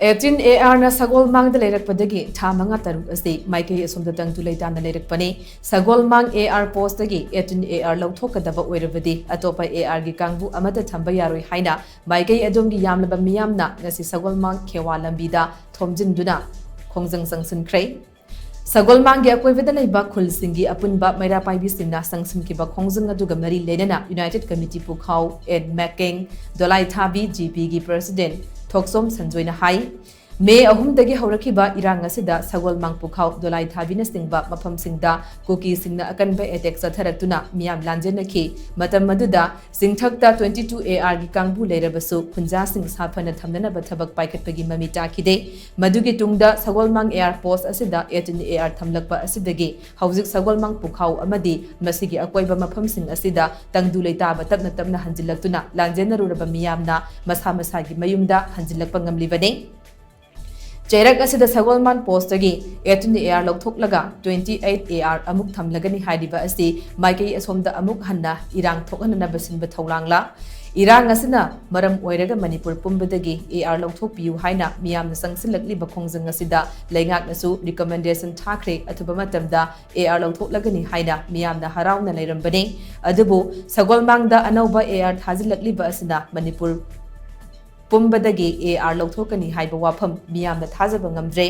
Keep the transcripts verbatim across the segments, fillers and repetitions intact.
Eighteen ꯑꯦ ꯑꯥꯔꯅ ꯁꯒꯣꯜꯃꯥꯡꯗ ꯂꯩꯔꯛꯄꯗꯒꯤ ꯊꯥ ꯃꯉꯥ ꯇꯔꯨꯛ ꯑꯁꯤ ꯃꯥꯏꯀꯩ ꯑꯁꯣꯝꯗ ꯇꯪꯗꯨ ꯂꯩꯇꯥꯅ ꯂꯩꯔꯛꯄꯅꯤ꯫ ꯁꯒꯣꯜꯃꯥꯡ ꯑꯦ ꯑꯥꯔ ꯄꯣꯁꯇꯒꯤ ꯑꯦꯇꯤꯟ ꯑꯦ ꯑꯥꯔ ꯂꯧꯊꯣꯛꯀꯗꯕ ꯑꯣꯏꯔꯕꯗꯤ ꯑꯇꯣꯞꯄ ꯑꯦ ꯑꯥꯔꯒꯤ ꯀꯥꯡꯕꯨ ꯑꯃꯠꯇ ꯊꯝꯕ ꯌꯥꯔꯣꯏ ꯍꯥꯏꯅ ꯃꯥꯏꯀꯩ ꯑꯗꯣꯝꯒꯤ ꯌꯥꯝꯂꯕ ꯃꯤꯌꯥꯝꯅ ꯉꯁꯤ ꯁꯒꯣꯜꯃꯥꯡ ꯈꯦꯋꯥ ꯂꯝꯕꯤꯗ ꯊꯣꯝꯖꯤꯟꯗꯨꯅ ꯈꯣꯡꯖꯪ ꯆꯪꯁꯤꯟꯈ꯭ꯔꯦ꯫ ꯁꯒꯣꯜꯃꯥꯡꯒꯤ ꯑꯀꯣꯏꯕꯗ ꯂꯩꯕ ꯈꯨꯜꯁꯤꯡꯒꯤ ꯑꯄꯨꯟꯕ ꯃꯩꯔꯥ ꯄꯥꯏꯕꯤꯁꯤꯡꯅ ꯆꯪꯁꯤꯟꯈꯤꯕ ꯈꯣꯡꯖꯪ ꯑꯗꯨꯒ ꯃꯔꯤ ꯂꯩꯅꯅ ꯌꯨꯅꯥꯏꯇꯦꯗ ꯀꯃꯤꯇꯤ ꯄꯨꯈꯥꯎ ꯑꯦꯟ ꯃꯦꯀꯦꯡ ꯗꯣꯂꯥꯏꯊꯥꯕꯤ ꯖꯤ ꯄꯤꯒꯤ ꯄ꯭ꯔꯁꯤꯗꯦꯟ ꯊꯣꯛꯆꯣꯝ ꯁꯟꯖꯣꯏꯅ ꯍꯥꯏ꯫ ꯃꯦ ꯑꯍꯨꯝꯗꯒꯤ ꯍꯧꯔꯛꯈꯤꯕ ꯏꯔꯥꯡ ꯑꯁꯤꯗ ꯁꯒꯣꯜꯃꯥꯡ ꯄꯨꯈꯥꯎ ꯗꯣꯂꯥꯏꯊꯥꯕꯤꯅꯆꯤꯡꯕ ꯃꯐꯝꯁꯤꯡꯗ ꯀꯨꯀꯤꯁꯤꯡꯅ ꯑꯀꯟꯕ ꯑꯦꯇꯦꯛ ꯆꯠꯊꯔꯛꯇꯨꯅ ꯃꯤꯌꯥꯝ ꯂꯥꯟꯖꯦꯟꯅꯈꯤ꯫ ꯃꯇꯝ ꯑꯗꯨꯗ ꯆꯤꯡꯊꯛꯇ ꯇ꯭ꯋꯦꯟꯇꯤ ꯇꯨ ꯑꯦ ꯑꯥꯔꯒꯤ ꯀꯥꯡꯕꯨ ꯂꯩꯔꯕꯁꯨ ꯈꯨꯟꯖꯥꯁꯤꯡ ꯁꯥꯐꯅ ꯊꯝꯅꯅꯕ ꯊꯕꯛ ꯄꯥꯏꯈꯠꯄꯒꯤ ꯃꯃꯤ ꯇꯥꯈꯤꯗꯦ꯫ ꯃꯗꯨꯒꯤ ꯇꯨꯡꯗ ꯁꯒꯣꯜꯃꯥꯡ ꯑꯦ ꯑꯥꯔ ꯄꯣꯁ ꯑꯁꯤꯗ ꯑꯦꯇꯤꯟ ꯑꯦ ꯑꯥꯔ ꯊꯝꯂꯛꯄ ꯑꯁꯤꯗꯒꯤ ꯍꯧꯖꯤꯛ ꯁꯒꯣꯜꯃꯥꯡ ꯄꯨꯈꯥꯎ ꯑꯃꯗꯤ ꯃꯁꯤꯒꯤ ꯑꯀꯣꯏꯕ ꯃꯐꯝꯁꯤꯡ ꯑꯁꯤꯗ ꯇꯪꯗꯨ ꯂꯩꯇꯥꯕ ꯇꯞꯅ ꯇꯞꯅ ꯍꯟꯖꯤꯜꯂꯛꯇꯨꯅ ꯂꯥꯟꯖꯦꯟꯅꯔꯨꯔꯕ ꯃꯤꯌꯥꯝꯅ ꯃꯁꯥ ꯃꯁꯥꯒꯤ ꯃꯌꯨꯝꯗ ꯍꯟꯖꯤꯜꯂꯛꯄ ꯉꯝꯂꯤꯕꯅꯤ꯫ ꯆꯩꯔꯛ ꯑꯁꯤꯗ ꯁꯒꯣꯜꯃꯥꯡ ꯄꯣꯁꯇꯒꯤ ꯑꯦꯇꯤꯟ ꯑꯦ ꯑꯥꯔ ꯂꯧꯊꯣꯛꯂꯒ ꯇ꯭ꯋꯦꯟꯇꯤ ꯑꯩꯠ ꯑꯦ ꯑꯥꯔ ꯑꯃꯨꯛ ꯊꯝꯂꯒꯅꯤ ꯍꯥꯏꯔꯤꯕ ꯑꯁꯤ ꯃꯥꯏꯀꯩ ꯑꯁꯣꯝꯗ ꯑꯃꯨꯛ ꯍꯟꯅ ꯏꯔꯥꯡ ꯊꯣꯛꯍꯟꯅꯅꯕ ꯁꯤꯟꯕ ꯊꯧꯔꯥꯡꯂ? ꯏꯔꯥꯡ ꯑꯁꯤꯅ ꯃꯔꯝ ꯑꯣꯏꯔꯒ ꯃꯅꯤꯄꯨꯔ ꯄꯨꯝꯕꯗꯒꯤ ꯑꯦ ꯑꯥꯔ ꯂꯧꯊꯣꯛꯄꯤꯌꯨ ꯍꯥꯏꯅ ꯃꯤꯌꯥꯝꯅ ꯆꯪꯁꯤꯜꯂꯛꯂꯤꯕ ꯈꯣꯡꯖꯪ ꯑꯁꯤꯗ ꯂꯩꯉꯥꯛꯅꯁꯨ ꯔꯤꯀꯃꯦꯟꯗꯦꯁꯟ ꯊꯥꯈ꯭ꯔꯦ꯫ ꯑꯊꯨꯕ ꯃꯇꯝꯗ ꯑꯦ ꯑꯥꯔ ꯂꯧꯊꯣꯛꯂꯒꯅꯤ ꯍꯥꯏꯅ ꯃꯤꯌꯥꯝꯅ ꯍꯔꯥꯎꯅ ꯂꯩꯔꯝꯕꯅꯤ꯫ ꯑꯗꯨꯕꯨ ꯁꯒꯣꯜꯃꯥꯡꯗ ꯑꯅꯧꯕ ꯑꯦ ꯑꯥꯔ ꯊꯥꯖꯤꯜꯂꯛꯂꯤꯕ ꯑꯁꯤꯅ ꯃꯅꯤꯄꯨꯔ ꯄꯨꯝꯕꯗꯒꯤ ꯑꯦ ꯑꯥꯔ ꯂꯧꯊꯣꯛꯀꯅꯤ ꯍꯥꯏꯕ ꯋꯥꯐꯝ ꯃꯤꯌꯥꯝꯅ ꯊꯥꯖꯕ ꯉꯝꯗ꯭ꯔꯦ꯫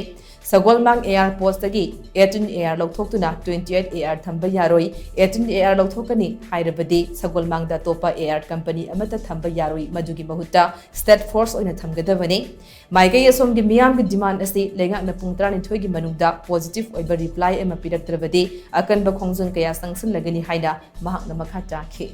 ꯁꯒꯣꯜꯃꯥꯡ ꯑꯦ ꯑꯥꯔ ꯄꯣꯁꯇꯒꯤ ꯑꯦꯇꯤꯟ ꯑꯦ ꯑꯥꯔ ꯂꯧꯊꯣꯛꯇꯨꯅ ꯇ꯭ꯋꯦꯟꯇꯤ ꯑꯩꯠ ꯑꯦ ꯑꯥꯔ ꯊꯝꯕ ꯌꯥꯔꯣꯏ꯫ ꯑꯦꯇꯤꯟ ꯑꯦ ꯑꯥꯔ ꯂꯧꯊꯣꯛꯀꯅꯤ ꯍꯥꯏꯔꯕꯗꯤ ꯁꯒꯣꯜꯃꯥꯡꯗ ꯑꯇꯣꯞꯄ ꯑꯦ ꯑꯥꯔ ꯀꯝꯄꯅꯤ ꯑꯃꯠꯇ ꯊꯝꯕ ꯌꯥꯔꯣꯏ꯫ ꯃꯗꯨꯒꯤ ꯃꯍꯨꯠꯇ ꯁ꯭ꯇꯦꯠ ꯐꯣꯔꯁ ꯑꯣꯏꯅ ꯊꯝꯒꯗꯕꯅꯤ꯫ ꯃꯥꯏꯀꯩ ꯑꯁꯣꯝꯒꯤ ꯃꯤꯌꯥꯝꯒꯤ ꯗꯤꯃꯥꯟ ꯑꯁꯤ ꯂꯩꯉꯥꯛꯅ ꯄꯨꯡ ꯇꯔꯥꯅꯤꯊꯣꯏꯒꯤ ꯃꯅꯨꯡꯗ ꯄꯣꯖꯤꯇꯤꯚ ꯑꯣꯏꯕ ꯔꯤꯄ꯭ꯂꯥꯏ ꯑꯃ ꯄꯤꯔꯛꯇ꯭ꯔꯕꯗꯤ ꯑꯀꯟꯕ ꯈꯣꯡꯖꯪ ꯀꯌꯥ ꯆꯪꯁꯤꯜꯂꯒꯅꯤ ꯍꯥꯏꯅ ꯃꯍꯥꯛꯅ ꯃꯈꯥ ꯇꯥꯈꯤ꯫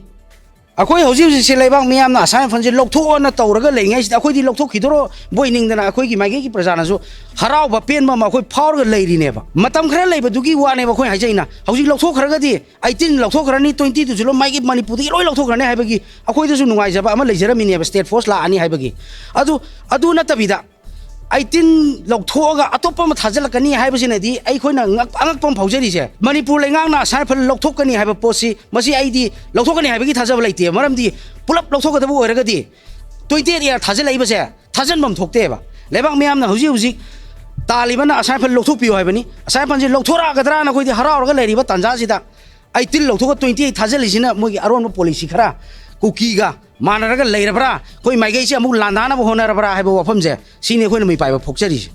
ꯑꯩꯈꯣꯏ ꯍꯧꯖꯤꯛ ꯍꯧꯖꯤꯛꯁꯦ ꯂꯩꯕꯥꯛ ꯃꯤꯌꯥꯝꯅ ꯑꯁꯥꯏꯟ ꯐꯟꯁꯦ ꯂꯧꯊꯣꯛꯑꯣꯅ ꯇꯧꯔꯒ ꯂꯩꯉꯩꯁꯤꯗ ꯑꯩꯈꯣꯏꯗꯤ ꯂꯧꯊꯣꯛꯈꯤꯗꯣꯔꯣ ꯕꯣꯏ ꯅꯤꯡꯗꯅ ꯑꯩꯈꯣꯏꯒꯤ ꯃꯥꯏꯀꯩꯒꯤ ꯄ꯭ꯔꯖꯥꯅꯁꯨ ꯍꯔꯥꯎꯕ ꯄꯦꯟꯕ ꯑꯃ ꯑꯩꯈꯣꯏ ꯐꯥꯎꯔꯒ ꯂꯩꯔꯤꯅꯦꯕ꯫ ꯃꯇꯝ ꯈꯔ ꯂꯩꯕꯗꯨꯒꯤ ꯋꯥꯅꯦꯕ ꯑꯩꯈꯣꯏ ꯍꯥꯏꯖꯩꯅ꯫ ꯍꯧꯖꯤꯛ ꯂꯧꯊꯣꯛꯈ꯭ꯔꯒꯗꯤ ꯑꯩꯇꯤꯟ ꯂꯧꯊꯣꯛꯈ꯭ꯔꯅꯤ, ꯇ꯭ꯋꯦꯟꯇꯤ ꯇꯨꯁꯨ ꯂꯣꯏ ꯃꯥꯏꯒꯤ ꯃꯅꯤꯄꯨꯔꯗꯒꯤ ꯂꯣꯏ ꯂꯧꯊꯣꯛꯈ꯭ꯔꯅꯤ ꯍꯥꯏꯕꯒꯤ ꯑꯩꯈꯣꯏꯗꯁꯨ ꯅꯨꯡꯉꯥꯏꯖꯕ ꯑꯃ ꯂꯩꯖꯔꯝꯃꯤꯅꯦꯕ, ꯁ꯭ꯇꯦꯠ ꯐꯣꯔꯁ ꯂꯥꯛꯑꯅꯤ ꯍꯥꯏꯕꯒꯤ꯫ ꯑꯗꯨ, ꯑꯗꯨ ꯅꯠꯇꯕꯤꯗ ꯑꯩꯇꯤꯟ ꯂꯧꯊꯣꯛꯑꯒ ꯑꯇꯣꯞꯄ ꯑꯃ ꯊꯥꯖꯤꯜꯂꯛꯀꯅꯤ ꯍꯥꯏꯕꯁꯤꯅꯗꯤ ꯑꯩꯈꯣꯏꯅ ꯉꯛ-, ꯑꯉꯛꯄ ꯑꯃ ꯐꯥꯎꯖꯔꯤꯁꯦ꯫ ꯃꯅꯤꯄꯨꯔ ꯂꯩꯉꯥꯛꯅ ꯑꯁꯥꯏꯟ ꯐꯟ ꯂꯧꯊꯣꯛꯀꯅꯤ ꯍꯥꯏꯕ ꯄꯣꯠꯁꯤ, ꯃꯁꯤ ꯑꯩꯗꯤ ꯂꯧꯊꯣꯛꯀꯅꯤ ꯍꯥꯏꯕꯒꯤ ꯊꯥꯖꯕ ꯂꯩꯇꯦ꯫ ꯃꯔꯝꯗꯤ ꯄꯨꯂꯞ ꯂꯧꯊꯣꯛꯀꯗꯕ ꯑꯣꯏꯔꯒꯗꯤ ꯇ꯭ꯋꯦꯟꯇꯤ ꯑꯦꯠ ꯑꯦ ꯑꯥꯔ ꯊꯥꯖꯤꯜꯂꯛꯏꯕꯁꯦ ꯊꯥꯖꯤꯟꯐꯝ ꯊꯣꯛꯇꯦꯕ꯫ ꯂꯩꯕꯥꯛ ꯃꯤꯌꯥꯝꯅ ꯍꯧꯖꯤꯛ ꯍꯧꯖꯤꯛ ꯇꯥꯜꯂꯤꯕꯅ ꯑꯁꯥꯏꯐꯜ ꯂꯧꯊꯣꯛꯄꯤꯌꯨ ꯍꯥꯏꯕꯅꯤ꯫ ꯑꯁꯥꯏꯐꯜꯁꯤ ꯂꯧꯊꯣꯔꯛꯑꯒꯗ꯭ꯔꯥꯅ ꯑꯩꯈꯣꯏꯗꯤ ꯍꯔꯥꯎꯔꯒ ꯂꯩꯔꯤꯕ ꯇꯥꯟꯖꯥꯁꯤꯗ ꯑꯩꯠꯇꯤꯟ ꯂꯧꯊꯣꯛꯑꯒ twenty eight ꯊꯥꯖꯤꯜꯂꯤꯁꯤꯅ ꯃꯣꯏꯒꯤ ꯑꯔꯣꯟꯕ policy ꯈꯔ ꯀꯨꯀꯤꯒ ꯃꯥꯟꯅꯔꯒ ꯂꯩꯔꯕ꯭ꯔꯥ, ꯑꯩꯈꯣꯏ ꯃꯥꯏꯀꯩꯁꯦ ꯑꯃꯨꯛ ꯂꯥꯟꯗꯥꯅꯕ ꯍꯣꯠꯅꯔꯕ꯭ꯔꯥ ꯍꯥꯏꯕ ꯋꯥꯐꯝꯁꯦ, ꯁꯤꯅꯤ ꯑꯩꯈꯣꯏꯅ ꯃꯤꯄꯥꯏꯕ ꯐꯣꯛꯆꯔꯤꯁꯦ꯫